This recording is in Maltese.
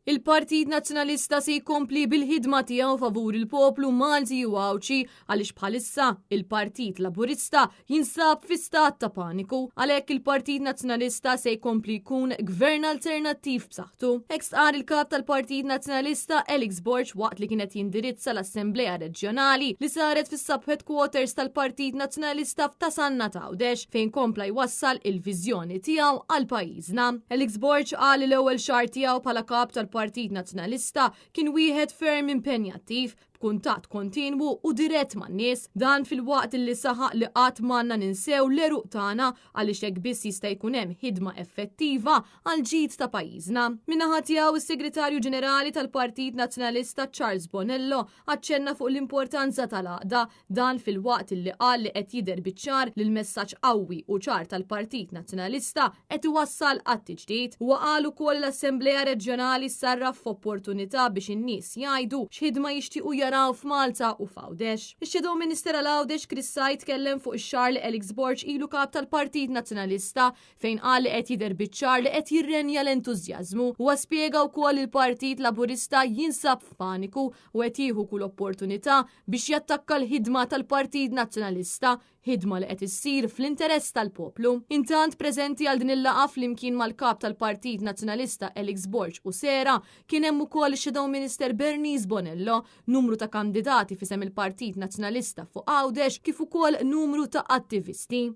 Il-Partit Nazzjonalista se jkompli bil-ħidma tiegħu favur il-poplu Malti u Għawdxi għaliex bħalissa il-Partit Laburista jinsab fi stat ta' paniku. Għalhekk il-Partit Nazzjonalista se jkompli jkun gvern alternattiv b'saħħtu. Hekk stqarr il-Kap tal-Partit Nazzjonalista Alex Borg waqt li kien qed jindirizza l-Assemblea Reġjonali li saret fis-Sub Headquarters tal-Partit Nazzjonalista f'Ta' Sannat Għawdex fejn kompla jwassal il-viżjoni tiegħu għal pajjiżna. Alex Borg qal li l-ewwel xahar tiegħu bħala kap tal-Partit Nazzjonalista kien wieħed ferm impenjattiv b'kuntatt kontinwu u dirett man-nies. Dan filwaqt li saħaq li qatt m'għandna ninsew l-għeruq tagħna għaliex hekk biss jista' jkun hemm ħidma effettiva għall-ġid ta' pajjiżna. Min-naħa tiegħu is-Segretarju Ġenerali tal-Partit Nazzjonalista Charles Bonello aċċenna fuq l-importanza tal-għaqda. Dan filwaqt li qal li qed jidher biċ-ċar li l-messaġġ qawwi u ċar tal-Partit Nazzjonalista qed iwassal għat-tiġdid. Huwa qal ukoll li l-Assemblea Reġjonali ssarraf f'opportunità biex in-nies jgħidu x'ħidma jixtiequ jaraw f'Malta u f'Għawdex. Ix-Shadow Minister għal Għawdex Chris Said tkellem fuq ix-xahar li Alex Borg ilu Kap tal-Partit Nazzjonalista fejn qal li qed jidher biċ-ċar li qed jirrenja l-entużjażmu. Huwa spjega wkoll li l-Partit Laburista jinsab f'paniku u qed jieħu kull opportunità biex jattakka l-ħidma tal-Partit Nazzjonalista, ħidma li qed issir fl-interess tal-poplu. Intant, preżenti għal din il-laqgħa flimkien mal-Kap tal-Partit Nazzjonalista Alex Borg u Sera kien hemm ukoll ix-Shadow Minister Bernice Bonello, numru ta' kandidati f'isem il-Partit Nazzjonalista fuq Għawdex kif ukoll numru ta' attivisti.